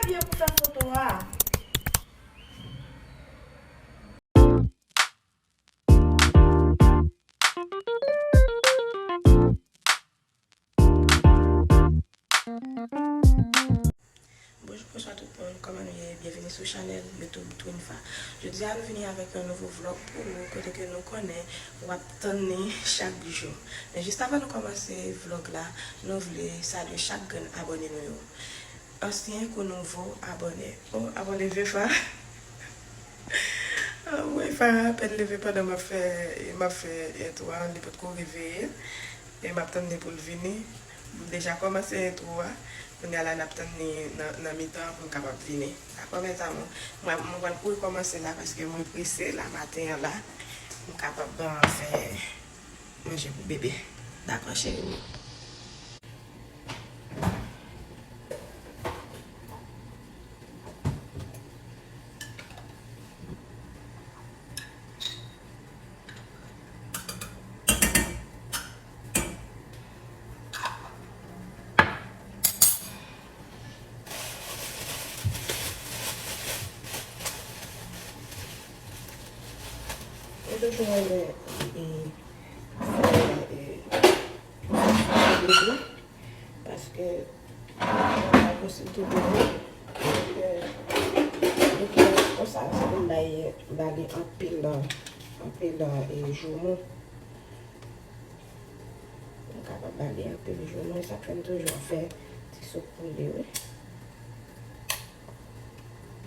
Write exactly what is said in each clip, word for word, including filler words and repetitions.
pye pou fè foto a. Bonjou, bonswa tout moun, kòman nou ye? Byenvini sou chanèl YouTube Twinfa. Jodi a nou vini avèk yon nouvo vlòg pou ou, kote ke nou konnen w ap tann li chak jou. Men jis avan nou kòmanse vlòg la, nou vle salye chak grenn abòne nou yo. Ansyen kou nouvo abòne. Oh, abòne vye Fa. Anmwey, Fa apèn leve pandan m ap fè, m ap fè entwo a, li potko reveye. E m ap tann li pou l vini. M deja kòmanse entwo a. Kounye a la, n ap tann li nan, nan mitan an pou l kapab vini. Dakò, mezanmi? Mwen, mwen pral kouri kòmanse la paske mwen prese la maten an la. M kapab, ah, fè manje pou bebe. Dakò, cheri m. Mwen toujou renmen, e, fè, e, bebe, paske mwen pa posib tou bebe, e, e, konsa, sa vin bay, ba li anpil, anpil, e, joumou. M kapab ba li anpil joumou, sa k fè m toujou ap fè ti soup pou li, wi.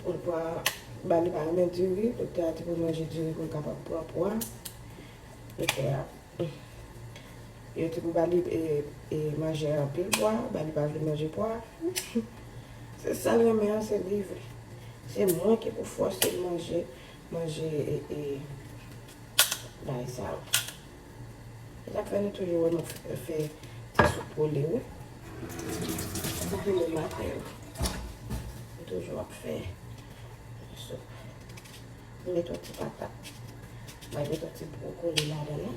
Poul pa, ba li pa renmen diri, doktè a di pou l manje diri pou l kapab pran pwa. Doktè a, yo di pou ba li, e, e, manje anpil pwa, ba li pa vle manje pwa. Se sa l renmen an, se li vle. Se mwen ki pou fòse l manje, manje, e, e, bagay sa yo. E sa k fè nou toujou wè m ap fè, fè ti soup pou li, wi. Depi le maten, wi. Nou toujou ap fè soup. M met yon ti patat. Mwen met yon ti bwokoli ladan l.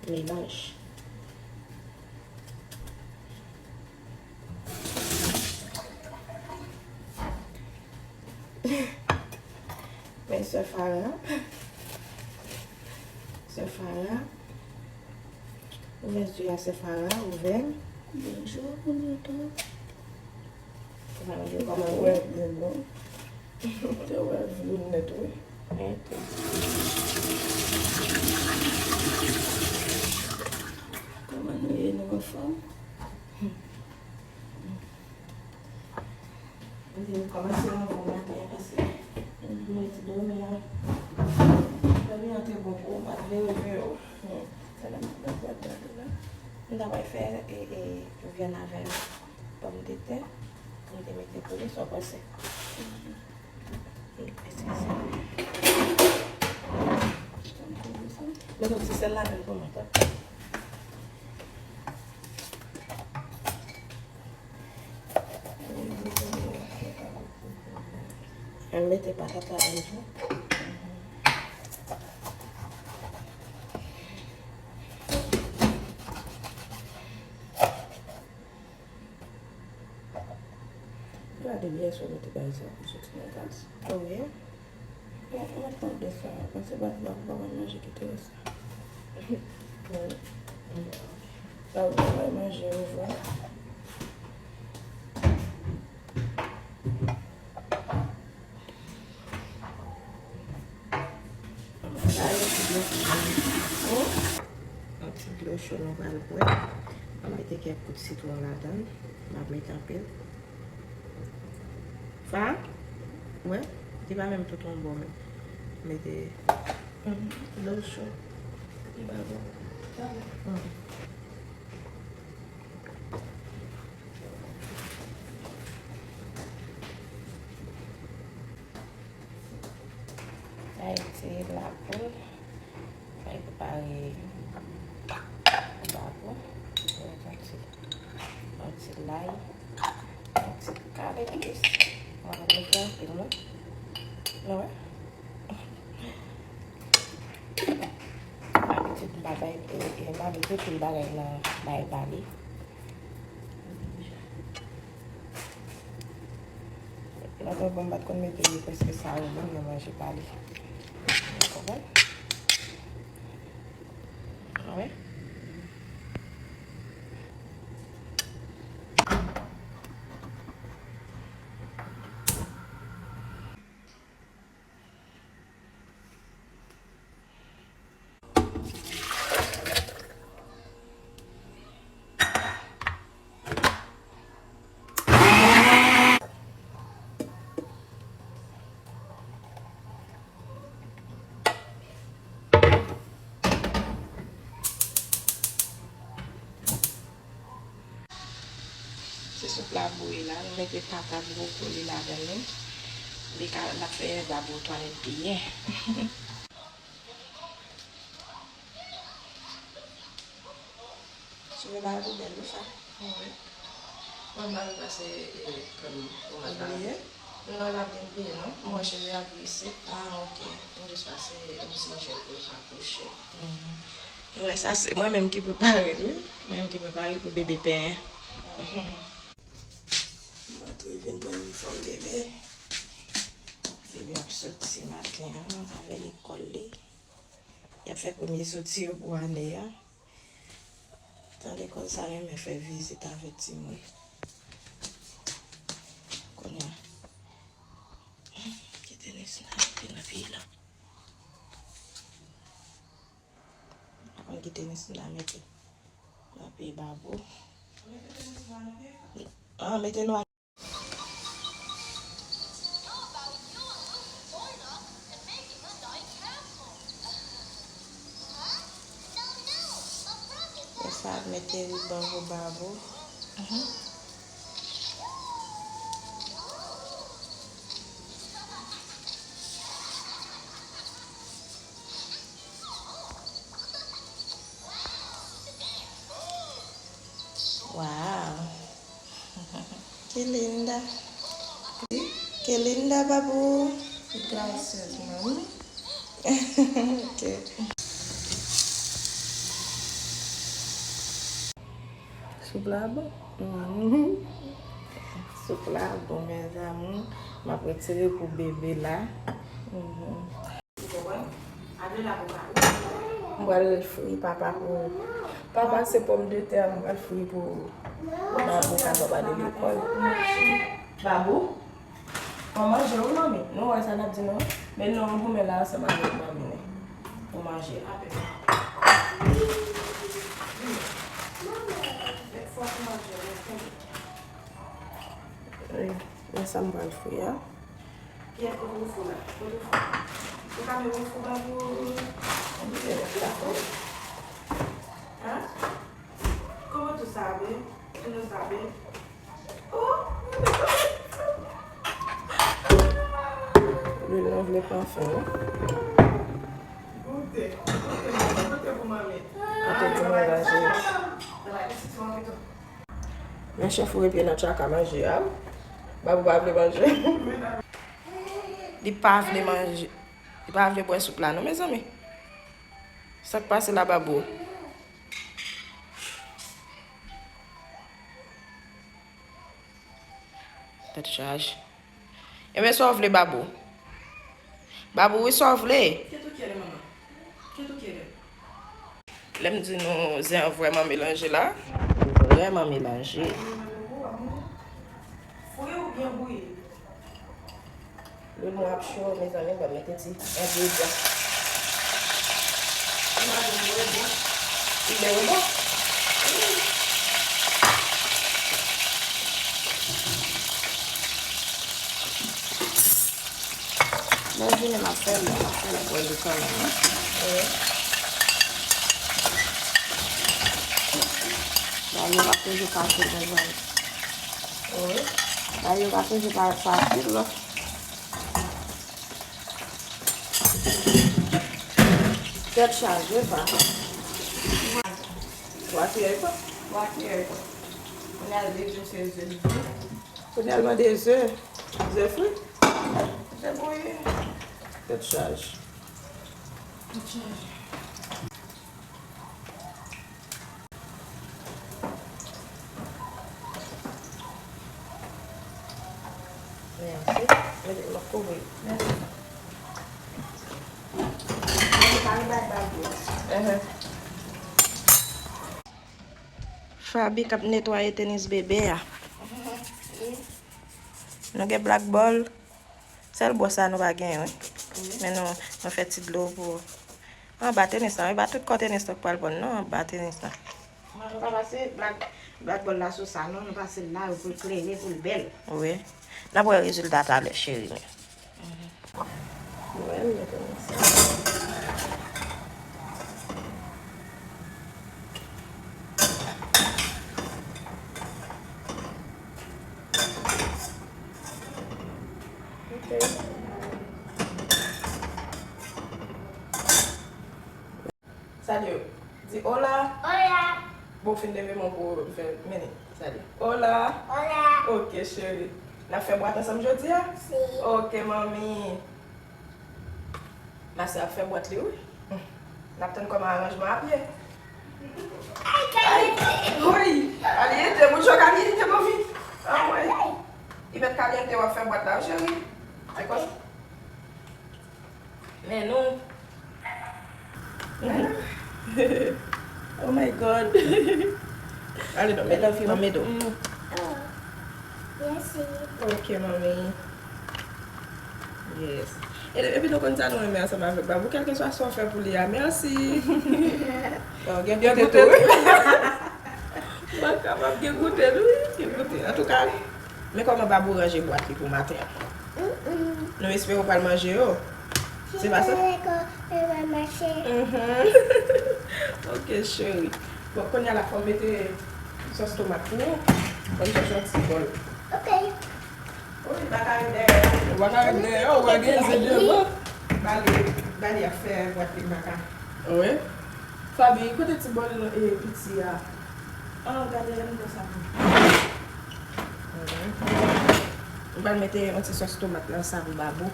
Melanj. Men sè Farah. Sè Farah. Ouvè zye a, sè Farah, ouvè l. Bonjou, bonjou. Kòman nou ye? Kòman nou ye? Byen, non. Te wè view nèt, wi. Ok. Kòman nou ye? Nou anfòm? Mwen te kòmanse anvan maten an, paske mwen te dòmi an. Dòmi an te bon pou mwen, m pa t vle reve yo. Sa la, m t ap gade la. M ta pral fè, e, e, vyann avè pòmdetè. M te mete pou li, sa w panse? Eskize. Met yon ti sèl ladann pou mwen, tanpri. Mwen mete patat ladann tou. Gade byen si w mete bagay sa pou soti nan gaz. Wi. Bon, mwen t mande sa, mwen se pa, pa, pa manje ki te rès la. Sa ou bay manje yo vre. Sa yon ti dlo cho. Yon ti dlo cho nou pral bwè. Mwen mete kèk kout sitwon ladan l. M ap mete anpil. Fa? Wè? Li pa menm tout yon bò menm. Mete, mhm, dlo cho. Li pa bon. Mhm. Sa e ti lapoul. Sa e prepare lapoul. Yon ti, yon ti lay. Yon ti kale plis. Mwen pa mete anpil non. Nou wè? Abitid m pa bay, e, e, Lave tout pil bagay nan bay pa li. Lòt bò m pa t konn mete li, prèske sa yo menm nan manje pa li. Ou konprann? Ah ouais. Se soup la bouyi la, nou mete patat, bwokoli ladan li. Li ka, l ap fè babou twalèt byen. Cheve babou bèl wi, sa. Wi. Mwen pa pase, eh, krèm pou mwen ta. Ou bliye? Non, l ap byen bliye, non. Mwen cheve a glise. Ah, ok. Mwen jis pase yon ti jèl pou l pa kouche. Wè, sa se mwen menm ki prepare l, wi. Mwen menm ki prepare l pou bebe penyen. Mwen tou vin pran inifòm bebe. Bebe ap soti maten an, avè lekòl li. Y ap fè premye soti yo pou ane a. Tan lekòl sa renmen fè vizit avèk timoun. Kounye a, kite Nisna mete nan peyi la. Aprann kite Nisna mete nan peyi babou. Ah, mete nou a Lè sa ap mete riban pou babou. Wow. Qué linda. Qué linda, babou. Graciousement, oui. Ok. Soup la bon. Mhm. Soup la bon, mes amours. M ap retire pou bebe la. Mhm. Ou konprann? M pral fri papa pou, papa se pòmdetè, m pral fri pou babou kapab ale lekòl. Babou? Mwen manje wi, manmi. Nou wè sa n ap di nou? Men nou goumen la ansanm avèk manmi pou manje a. Wi, men sa m pral fri a. Kiyès kote w fou la? Kote w fou? Ou ka menm ou fou pa pou ou? Hein? Comment tu savais? Tu nous savais? Lwil nan vle pran fen wi. Goute, goute, goute pou manmi. Goute pou mwen, Raje. Men chèf ou pye nan tchaka manje a. Babou pa vle manje. Li pa vle manje. Li pa vle bwè soup la non, mezanmi. Sa k pase la, babou? Tèt chaje. Enben, sa w vle, babou? Babou, wi, sa w vle? Qu'est-ce que tu quieres, maman? Qu'est-ce que tu quieres? Lè m di nou zen an vrèman melanje la, vrèman melanje. Fri oubyen bouyi? Lwil mwen ap cho, mezanmi, ban m mete ti engredyan. Li byen rebò. Lè vini m ap fè l, m ap fè l bwè li kanmenm, wi. Bagay yo pa toujou fasil, mezanmi. Bagay yo pa toujou pa fasil, non. Tèt chaje, pa. Twa kiyè pa. Twa kiyè pa. Kounye a, de ze, se ze. Kounye a, l mande ze. Ze fri. Ze bouyi. Tèt chaje. Tèt chaje. Mete m ap kouvri. Mèsi. Mwen pa gen bag bag yo. Enhen. Faby k ap netwaye tenis bebe a. Nou gen black ball. Sèl bò sa nou pa genyen, wi. Men nou, nou fè ti dlo pou anba tenis lan, wi. Pa tout kò tenis lan k pral pran, non, anba tenis lan. Mwen, nou pa pase black, black ball la sou sa, non. Nou pase l la pou l klere, pou l bèl. Wi. N ap wè rezilta talè, cheri m yo. Mwen, m mete nan sa. Ok. Salye yo. Di hola. Hola. Bon, fin leve men w pou w fè mennen. Salye. Hola. Hola. Ok, cheri. N ap fè bwat ansanm jodi a? Si. Ok, manmi. Masè ap fè bwat li, wi. N ap tann kòman aranjman ap ye. Ay, kalite. Woy! Caliente, mucho caliente, mami. Anmwey. Li mèt caliente, w ap fè bwat la, wi, cheri. Se konsa. Men nou. Oh my God. Ale non, men love you, manmi do. Mm. Oh, mèsi. Ok, manmi. Yes. E, epi nou konn sa nou renmen ansanm avèk Babou, kèlkeswa sa w fè pou li a, mèsi. Bon, gen goute tou. Mwen kapab gen goute tou, wi. Gen goute. Antouka, men kòman Babou ranje bwat li pou maten an. Nou espere w pral manje yo. Se pa sa? Mhm. Ok, cheri. Bon, kounye a la, fò m mete sòs tomat pou ou. Fò m chèche yon ti bòl. Ok. Wi, baka yo dèyè. Baka yo dèyè, ou wè gen zye devan. Bali, Bali ap fè bwat li baka. Wi. Faby, kote ti bòl, e, piti a? An, gade, lè m fè sa pou. Mhm. M pral mete yon ti sòs tomat nan sa pou Babou.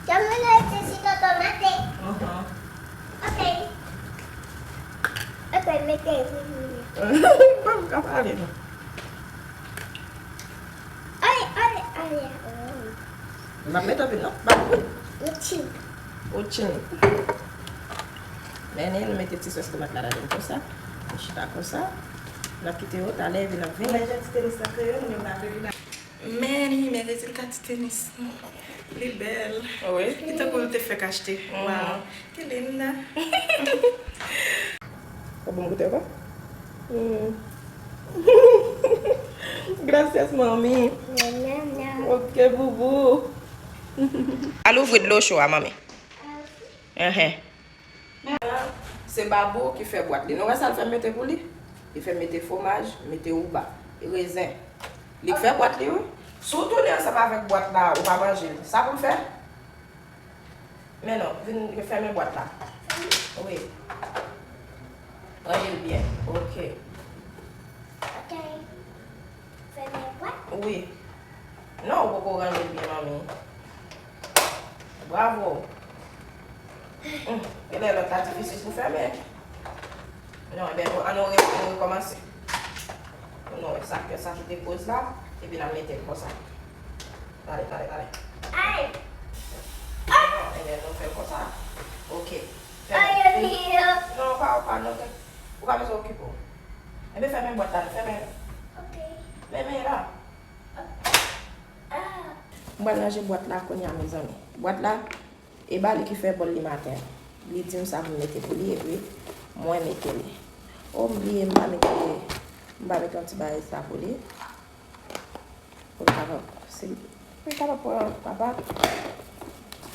Janm mete ti sòs tomat. Mhm. Ok. Ok, mete. Babou ka pale, non. Ale, ale, ale. M ap mete anpil, non? Babou. Ou tchim. Ou tchim. Men nou mete ti sòs tomat la ladan konsa. Li chita konsa. N ap kite yo talè epi n ap vini. Men jan ti tenis la kreye, moun yo pa vle vin. Men, men rezilta ti tenis. Li bèl. Wi. Li tankou l te fèk achte. Mhm. Waw. Ki linda. Ou bon goute ankò? Hmm. Gracias, mami. Nyam, nyam, nyam. Ok, boubou. Al ouvri dlo cho a, mami. Enhen. Se Babou ki fè bwat li. Nou wè sa l fè m mete pou li? Li fè m mete fwomaj, mete wouba, rezen. Li k fè bwat li, wi. Si w tounen ansanm avèk bwat la, ou pa manje l. Sa pou l fè? Men non, vin fèmen bwat la. Wi. Ranje l byen. Ok. Ok. Fèmen bwat? Wi. Non, ou poko ranje l byen, manmi. Bravo. Hum, genlè lòt la difisil pou fèmen. Non, ebyen, bon, ann nou re-, nou rekòmanse. Nou wè sa, sa ki te koz la, epi n ap mete l konsa. Gade, gade, gade. Ay! Ebyen, nou fè l konsa. Ok. Fèmen. Ay, Dios. Non, pa, pa, non, te, ou pa bezwen okipe w. Ebyen, fèmen bwat la, fèmen. Ok. Fèmen la. Ah. M pral ranje bwat la kounye a, mezanmi. Bwat la, e Bali ki fè bòl li maten. Li di m sa pou m mete pou li, epi mwen mete li. O, m bliye, m pa mete, m pa mete yon ti bagay sa pou li. Pou l kapab, si l, pou l kapab pran papa.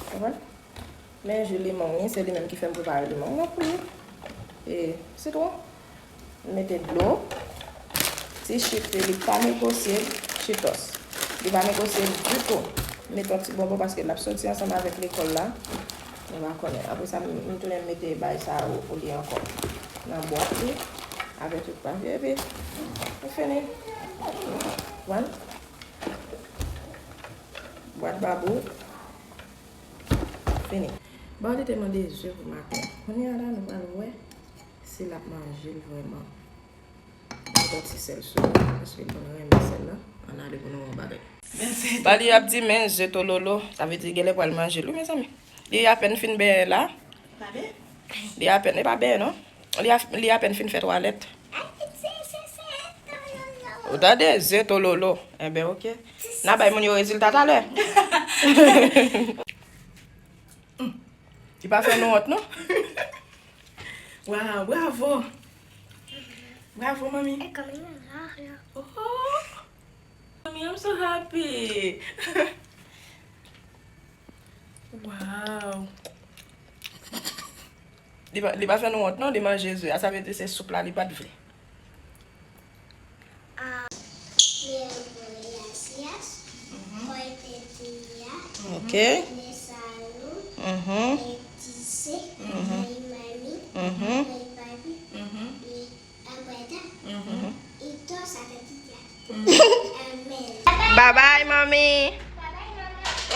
Konprann? Men ji limon, wi, se li menm ki fè m prepare limon nan pou li. E sitwon, m mete dlo, ti chit, li pa negosye, chitos. Li pa negosye ditou. M mete yon ti bonbon paske l ap soti ansanm avèk lekòl la. Nou pa konnen. Apre sa, m, m tounen mete bay sa yo pou li ankò. Nan bwat li, avèk tout papye, epi nou fini. Konprann? Bwat Babou. Fini. Bon, li te mande ze pou maten. Kounye a la, nou pral wè si l ap manje l vrèman. Mwen mete yon ti sèl sou li, paske mwen renmen sèl la. Ann ale pou nou wè yon bagay. Bali ap di men je tololo. Sa vle di genlè pral manje l wi, mezanmi. Li apèn fin benyen la. Li apèn, li pa benyen non. Li, a, li apèn fin fè twalèt. Ou tande? Je tololo. Enben, oke. N a bay moun yo rezilta talè. Li pa fè nou wont non. Wow, bravo. Bravo, mami. Oh, mami, I'm so happy. Wow. Li pa, li pa fè nou wont non, li manje zo a. Sa vle di se soup la li pa t vle. Ah, mi amo gracias por este día. Ok. De salud. Mhm. Bendice. Mhm. Ay, mami. Mhm. Ay, papi. Mhm. Y abuela. Mhm. Y todos a ti. Amen. Bye bye, mami.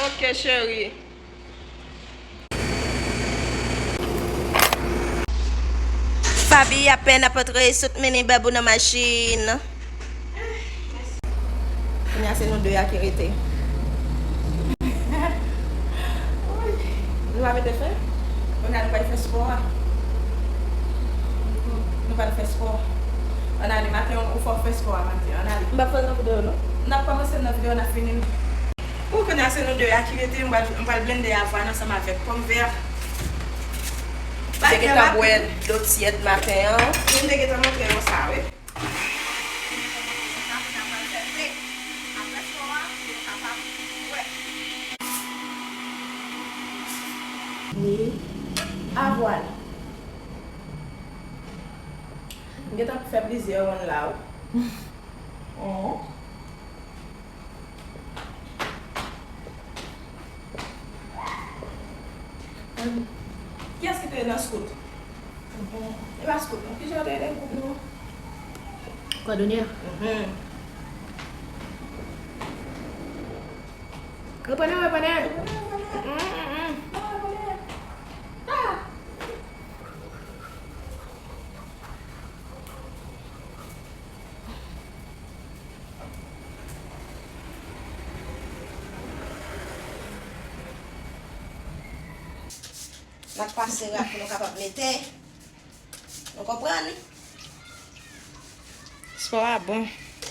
Ok, cheri. Fabi apèn ap antre sot mennen babou nan machin. Kounye a se nou de a ki rete. Nou pa mete fen? Kounye a nou pral fè spò a. Nou pral fè spò. Ann ale, maten ou fè spò a maten. Ann ale. M p ap fè l nan videyo non. N ap kòmanse l nan videyo, n ap fini l. Pou kounye a se nou de a ki rete, m pral, m pral blende avwàn ansanm avèk pòmvè. M te gentan bwè dlo tyèd maten an. M te gentan montre yo sa, wi. Sa kounye a pral fè fre. Apre spò a, pou yo kapab bwè. Ni avwàn. M gentan fè plizyè wonn la, wi. Oh. Kiyès ki te nan scout? E pa scout, non. Kijan yo te rele gwoup nou? Kòdonye a? Mhm. Reprene, reprene. Mm, mm, mm. N ap pase rad pou nou kapab mete. Nou konprann? Spò a bon.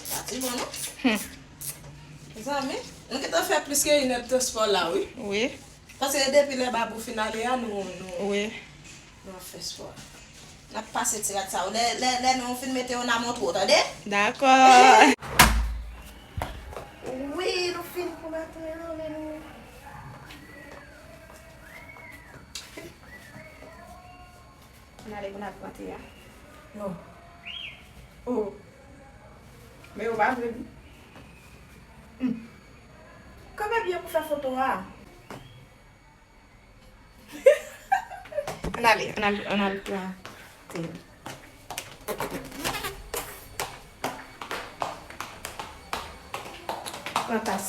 Sa ti bon, non? Hmm. Zanmi, nou gentan fè plis ke inèdtan spò la, wi. Wi. Paske depi lè babou fin ale a, nou, nou, wi, nou ap fè spò. N ap pase ti rad sa yo. Lè, lè, lè nou fin mete yo, n a montre w, tande? Dakò. Wi, nou fin pou maten an, men nou. Ann ale pou n al pran te a. Non. Oh. Men yo pa vle di. Hmm. Kanpe byen pou fè foto a. Ann ale, ann al, ann al pran te. Pran tas.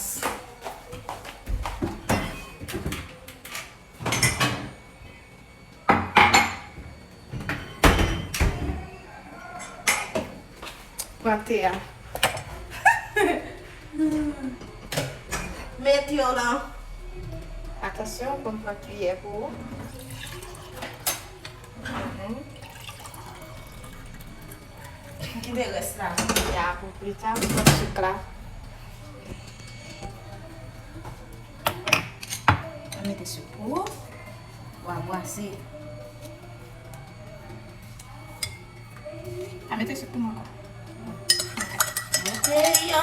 Pran te a. Mete yo lan. Atansyon, pou m pran kiyè pou ou. Mhm. M kite rès la pou kiyè a pou pita, m pran sik la. Mwen mete sik pou ou. W a bwase. A mete sik pou mwen ankò. Mete yo.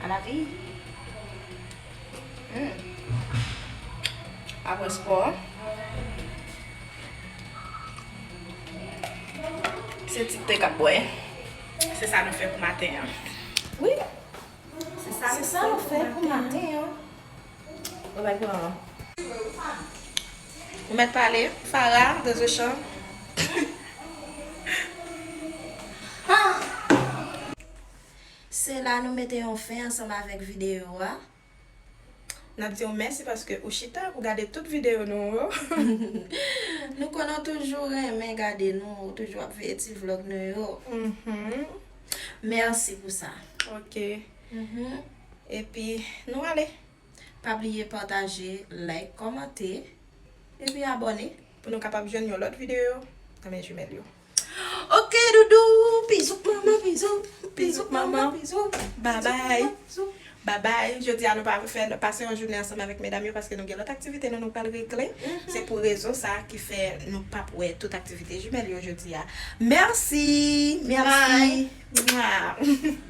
A la vi. Hmm. Apre spò, se ti te k ap bwè. Se sa nou fè pou maten an. Wi. Se sa nou fè pou maten an. Bye bye pou mama. Ou mèt pale, Farah, dans le champ. Se la nou mete yon fen ansanm avèk videyo a. N ap di w mèsi paske ou chita pou gade tout videyo nou yo. Nou konnen w toujou renmen gade nou, ou toujou ap veye ti vlog nou yo. Mhm. Mèsi pou sa. Ok. Mhm. Epi, nou ale. Pa bliye pataje, like, kòmante, epi abòne. Pou nou kapab jwenn yon lòt videyo nan men jimèl yo. Ok, doudou, bizou manman, bizou, bizou manman, bizou. Babay. Babay. Jodi a nou pa fè pase yon jounen ansanm avèk medam yo paske nou gen lòt aktivite nou nou pral regle. Se pou rezon sa ki fè nou p ap wè tout aktivite jimèl yo jodi a. Mèsi. Mèsi. Mwa.